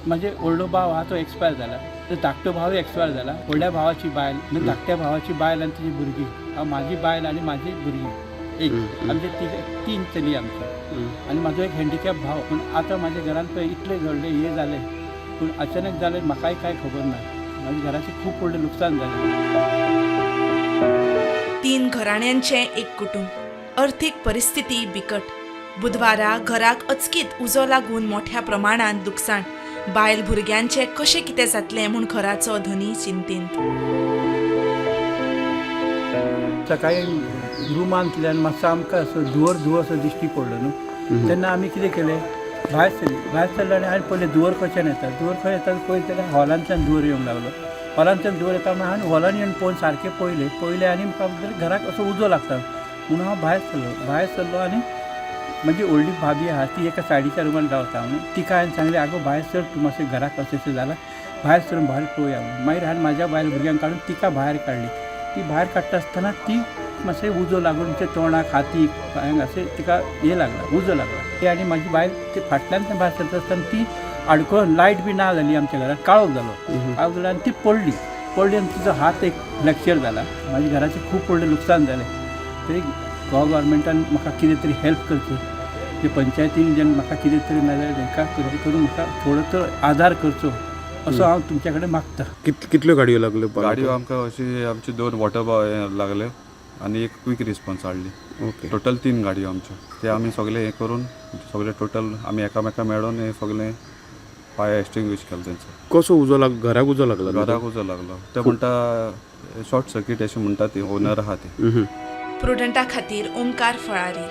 म्हाजे व्हडलो भाव आहा तो एक्सपायर जाला, तो धाकटो भावूय एक्सपायर जाला. व्हडल्या भावाची बायल आनी धाकट्या भावाची बायल आनी तिजी भुरगीं, हांव, म्हाजी बायल आनी म्हाजी भुरगीं एक, आमचे तीन चली आमचे आनी म्हाजो एक हँडिकॅप भाव. पूण आतां म्हाज्या घरान पळय इतलें व्हडलें हें जालें, पूण अचानक जालें, म्हाकाय कांय खबर ना. म्हाज्या घराचें खूब व्हडलें लुकसाण जालें. तीन घराण्यांचें एक कुटुंब, अर्थीक परिस्थिती बिकट. बुधवारा घराक अचकीत उजो लागून मोठ्या प्रमाणात लुकसाण. बायल भुरग्यांचें कशें कितें जातलें म्हूण घराचो धनी चिंतेंत. सकाळी रुमांतल्यान मातसो आमकां असो धुंवर धुंवर असो दिश्टी पडलो न्हू, तेन्ना आमी कितें केलें, भायर सरली. भायर सरले आनी हांवें पळयलें धुंवर खंयच्यान येता, धुंवर खंय येता पळयत जाल्यार हॉलांतल्यान धुंवर येवंक लागलो. हॉलांतल्यान धुंवर येता म्हणून हांवें हॉलान येवन पळोवन सारकें पळयलें. पळयलें आनी म्हाका घराक असो उजो लागता म्हणून हांव भायर सरलो. भायर सरलो आनी म्हजी व्हडली भाभी आहा ती एका सायडीच्या रुमान रावता म्हणून तिका हांवें सांगलें, आगो भायर सर तूं मातशें, घराक अशें अशें जालां, भायर सरून भायर पळोवया म्हणून. मागीर हांवें म्हाज्या बायल भुरग्यांक काडून तिका भायर काडली. ती भायर काडटा आसतना ती मातशें उजो लागून ते तोंडाक, हातीक, पांयांक अशें तिका हें लागला, उजो लागला. ती आनी म्हाजी बायल ती फाटल्यान भायर सरता आसतना ती आडखळून, लायट बी ना जाली आमच्या घरात, काळोख जालो. काळोख जालो आनी ती पडली. पडली आनी तिचो हात एक फ्रॅक्चर जाला. म्हाज्या घराचें खूब व्हडलें लुकसाण जालें. तरी गोवा गव्हर्मेंटान म्हाका कितें तरी हेल्प करची, ते पंचायतीन जेन्ना म्हाका कितें तरी नाजाल्यार तांकां करून म्हाका थोडो तो आदार करचो असो हांव तुमच्या कडेन मागता. कितल्यो गाडयो लागल्यो? गाडयो आमकां अशी आमची दोन वॉटर बॉय लागले आनी एक क्वीक रिस्पॉन्स हाडली. टोटल तीन गाडयो आमच्यो. ते आमी सगळे हें करून सगळे टोटल आमी एकामेका मेळोन हें सगळें फायर एक्सटिंग्विश केलें तेंचो. कसो उजो लाग घराक उजो लागला? घराक उजो लागलो ते म्हणटा शॉर्ट सर्कीट अशें म्हणटा, ती ओनर आहा ती. प्रुडंटा खातीर ओंकार फळारी.